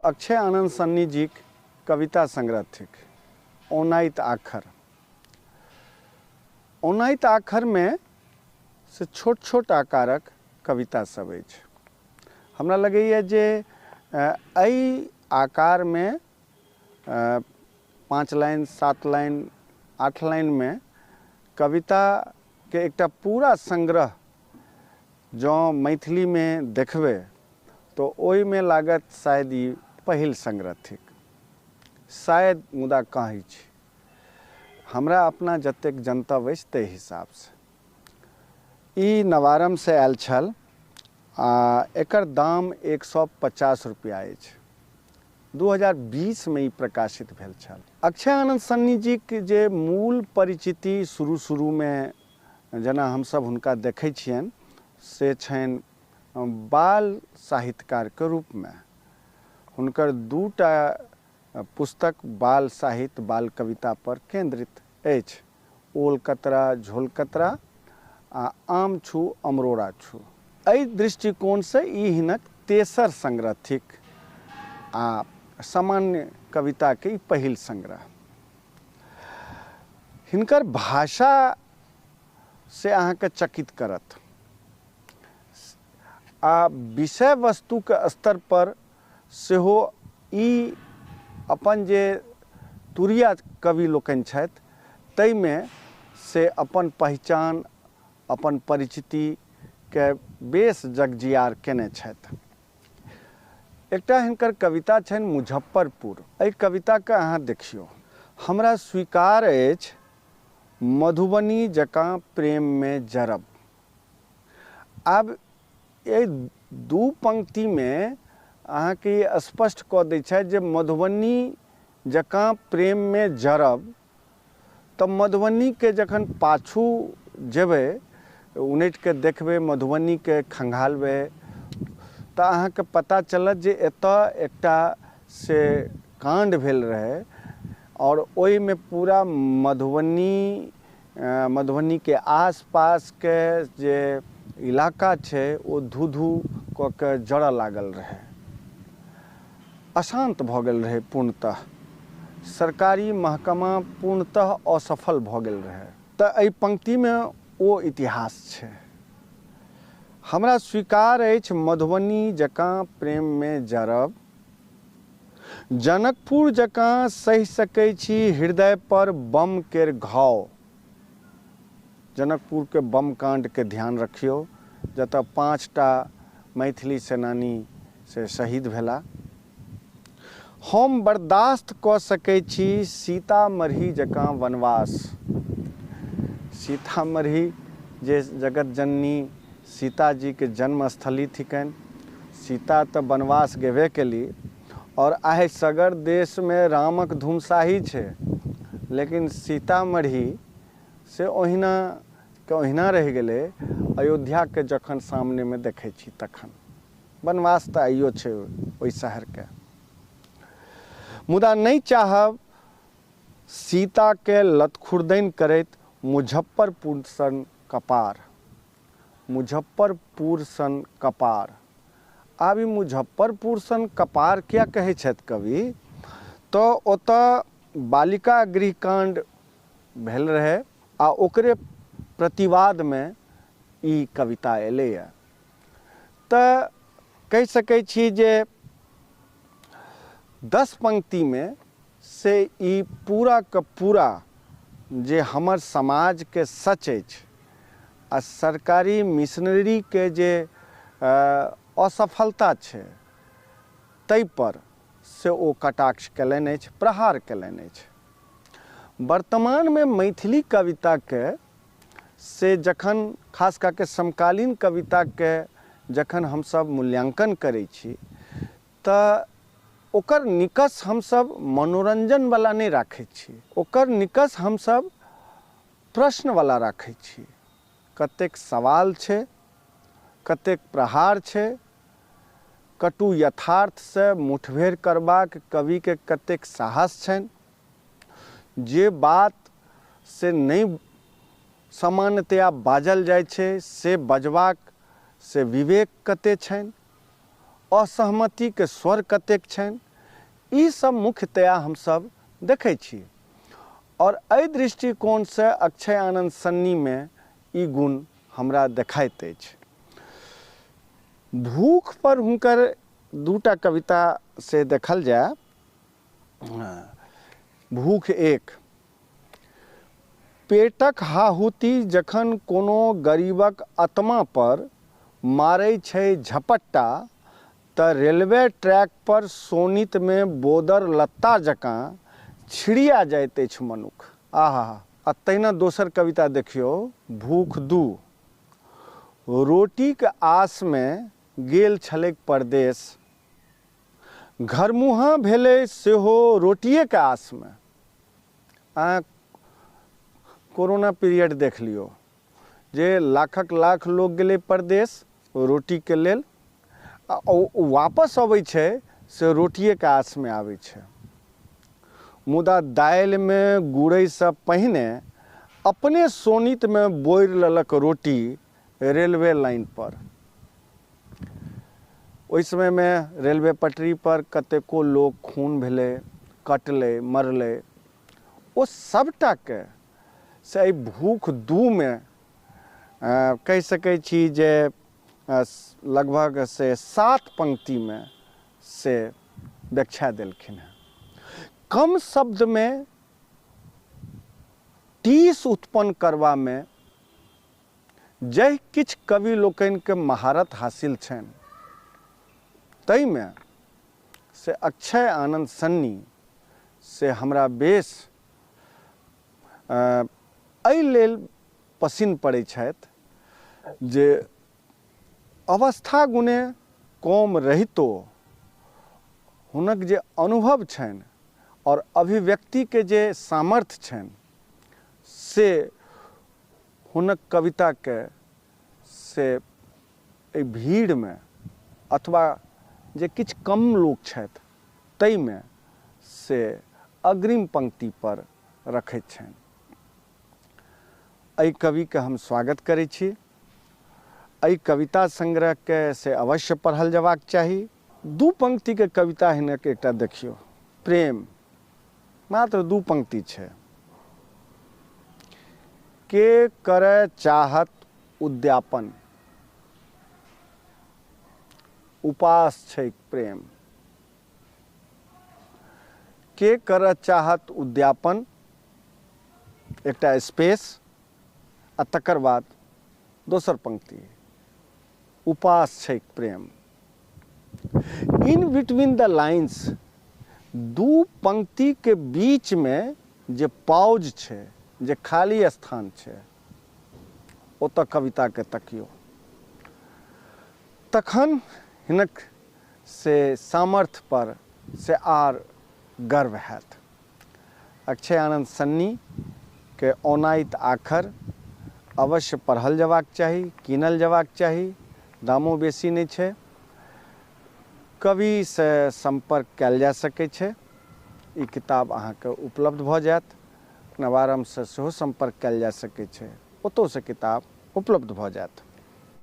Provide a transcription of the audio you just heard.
अक्षय आनन्द सन्नी जीक कविता संग्रह थिक औनाइत आखर। औनाइत आखरमे से छोट छोट आकारक कविता सब अछि। हमरा लगैए जे एहि आकारमे 5 लाइन, 7 लाइन, 8 लाइनमे कविताके एकटा पूरा संग्रह जँ मैथिलीमे देखबै तऽ ओहिमे लागत शायद ई पहिल संग्रह थिक शायद, मुदा कहै छी हमरा अपना जतेक जनतब अछि ताहि हिसाबसँ। ई नवारमसँ आयल छल आ एकर दाम 150 रुपैआ अछि। 2020मे ई प्रकाशित भेल छल। अक्षय आनन्द सन्नी जीक जे मूल परिचिति शुरू शुरूमे जेना हमसब हुनका देखै छियनि से छनि बाल साहित्यकारके रूपमे। हुनकर 2टा पुस्तक बाल साहित्य, बाल कविता पर केंद्रित अछि, ओल कतरा झोल कतरा आ आम छू अमरोड़ा छू। एहि दृष्टिकोणसँ ई हिनक तेसर संग्रह थिक आ सामान्य कविताके ई पहिल संग्रह। हिनकर भाषा से अहाँके चकित करत आ विषय वस्तुके स्तर पर सेहो ई अपन जे तुरिया कवि लोकनि छथि ताहिमे से अपन पहिचान, अपन परिचितिके बेस जगजियार केने छथि। एकटा हिनकर कविता छनि मुजफ्फरपुर। एहि कविताके अहाँ देखियौ। हमरा स्वीकार अछि मधुबनी जकाँ प्रेममे जरब। आब एहि 2 पंक्तिमे अहाँके ई स्पष्ट कऽ दै छथि जे मधुबनी जकाँ प्रेममे जरब, तऽ मधुबनीके जखन पाछू जेबै, उनटिके देखबै, मधुबनीके खंगालबै तऽ अहाँके पता चलत जे एतऽ एकटा से काण्ड भेल रहै और ओहिमे पूरा मधुबनी, मधुबनीके आसपासके जे इलाका छै ओ धू धू कऽ के जरऽ लागल रहै, अशान्त भऽ गेल रहै पूर्णतः, सरकारी महकमा पूर्णतः असफल भऽ गेल रहै। तऽ एहि पंक्तिमे ओ इतिहास छै। हमरा स्वीकार अछि मधुबनी जकाँ प्रेममे जरब, जनकपुर जकाँ सहि सकै छी हृदय पर बम केर घाव। जनकपुरके बम काण्डके ध्यान रखियौ, जतऽ 5टा मैथिली सेनानी से शहीद भेला। हम बर्दाश्त कऽ सकै छी सीतामढ़ी जकाँ वनवास। सीतामढ़ी जे जगत जननी सीताजीके जन्मस्थली थिकनि, सीता तऽ वनवास गेबे केली और आइ सगर देशमे रामक धुमसाही छै, लेकिन सीतामढ़ी से ओहिना के ओहिना रहि गेलै। अयोध्याके जखन सामनेमे देखै छी तखन वनवास तऽ आइयो छै ओहि शहरके, मुदा नहि चाहब सीताके लतखुर्दनि करैत मुजफ्फरपुर सन कपार, मुजफ्फरपुर सन कपार। आब ई मुजफ्फरपुर सन कपार किया कहै छथि कवि, तऽ ओतऽ बालिका गृहकाण्ड भेल रहै आ ओकरे प्रतिवादमे ई कविता एलैए। तऽ कहि सकै छी जे 10 पंक्तिमे से ई पूरा के पूरा जे हमर समाजके सच अछि आ सरकारी मिशनरीके जे असफलता छै ताहि पर से ओ कटाक्ष कयलनि अछि, प्रहार कयलनि अछि। वर्तमानमे मैथिली कविताके से जखन खास कऽ के समकालीन कविताके जखन हमसब मूल्यांकन करै छी तऽ ओकर निकष हमसब मनोरंजनवला नहि राखै छी, ओकर निकष हमसब प्रश्नवला राखै छी। कतेक सवाल छै, कतेक प्रहार छै, कटु यथार्थसँ मुठभेड़ करबाक कविके कतेक साहस छनि, जे बात से नहि सामान्यतया बाजल जाइ छै से बजबाक से विवेक कते छनि, असहमतिके स्वर कतेक छनि, ई सब मुख्यतया हमसब देखै छी आओर एहि दृष्टिकोणसँ अक्षय आनन्द सन्नीमे ई गुण हमरा देखाइत अछि। भूख पर हुनकर दूटा कविता से देखल जाय, भूख एक, पेटक हाहुती जखन कोनो गरीबक आत्मा पर मारै छै झपट्टा तऽ रेलवे ट्रैक पर शोणितमे बोदर लत्ता जकाँ छिड़िया जाइत अछि मनुख। आहा! आ तहिना दोसर कविता देखियौ, भूख दू, रोटीक आसमे गेल छलैक परदेश, घरमुहाँ भेलै सेहो रोटिएके आसमे। अहाँ कोरोना पीरियड देख लियौ जे लाखक लाख लोक गेलै परदेश रोटीके लेल आ ओ वापस अबै छै से रोटिएके आसमे आबै छै। मुदा दालिमे गुड़ैसँ पहिने अपने शोणितमे बोरि लेलक रोटी रेलवे लाइन पर। ओहि समयमे रेलवे पटरी पर कतेको लोक खून भेलै, कटलै, मरलै, ओ सबटाके से एहि भूख दूमे कहि सकै छी जे लगभग से 7 पंक्तिमे से व्याख्या देलखिन हेँ। कम शब्दमे टीस उत्पन्न करबामे जाहि किछु कवि लोकनिके महारत हासिल छनि ताहिमे से अक्षय आनन्द सन्नी से हमरा बेस एहि लेल पसिन पड़ै छथि जे अवस्था गुणे कम रहितो हुनक जे अनुभव छनि और अभिव्यक्तिके जे सामर्थ्य छनि से हुनक कविताके से एहि भीड़मे अथवा जे किछु कम लोक छथि ताहिमे से अग्रिम पंक्ति पर रखैत छनि। एहि कविके हम स्वागत करै छी। एहि कविता संग्रहके से अवश्य पढ़ल जयबाक चाही। 2 पंक्तिके कविता हिनक एकटा देखियौ, प्रेम, मात्र 2 पंक्ति छै। के करय चाहत उद्यापन, उपास छै प्रेम। के करय चाहत उद्यापन, एकटा स्पेस आ तकर बाद दोसर पंक्ति, उपास छै प्रेम। इन बिटवीन the lines 2 पंक्ति के बीच में जे पाउज छै, जे खाली स्थान छै, ओतऽ कविता के तकियो, तखन हिनक से सामर्थ्य पर से आर गर्व हैत। अक्षय आनंद सन्नी के औनाइत आखर अवश्य पढ़ल जयबाक चाही, कीनल जयबाक चाही, दामो बेसी नहि छै। कवि से संपर्क कयल जा सकै छै, ई किताब अहाँके उपलब्ध भऽ जायत। नवारम्भसँ सेहो संपर्क कयल जा सकै छै, ओतहुसँ किताब उपलब्ध भऽ जायत।